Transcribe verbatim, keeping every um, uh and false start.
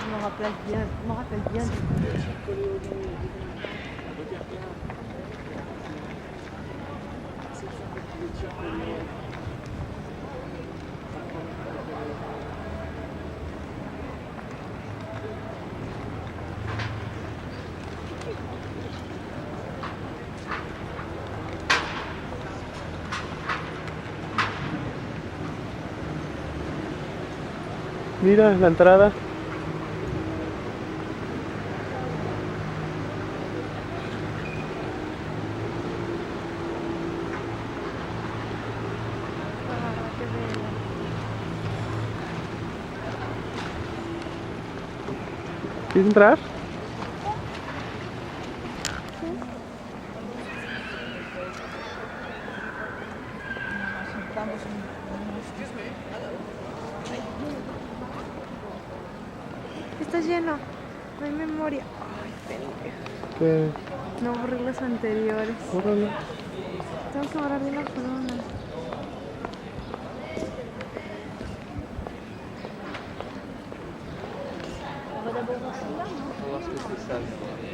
Je me rappelle bien, je me rappelle bien du Mira la entrada. ¿Quieres entrar? Está lleno. No hay memoria. Ay, pendejo. ¿Qué? No borré los anteriores. Bórralo. Tengo que borrar de una por una. On va d'abord voir celle-là, non ? On va voir ce que c'est, ça.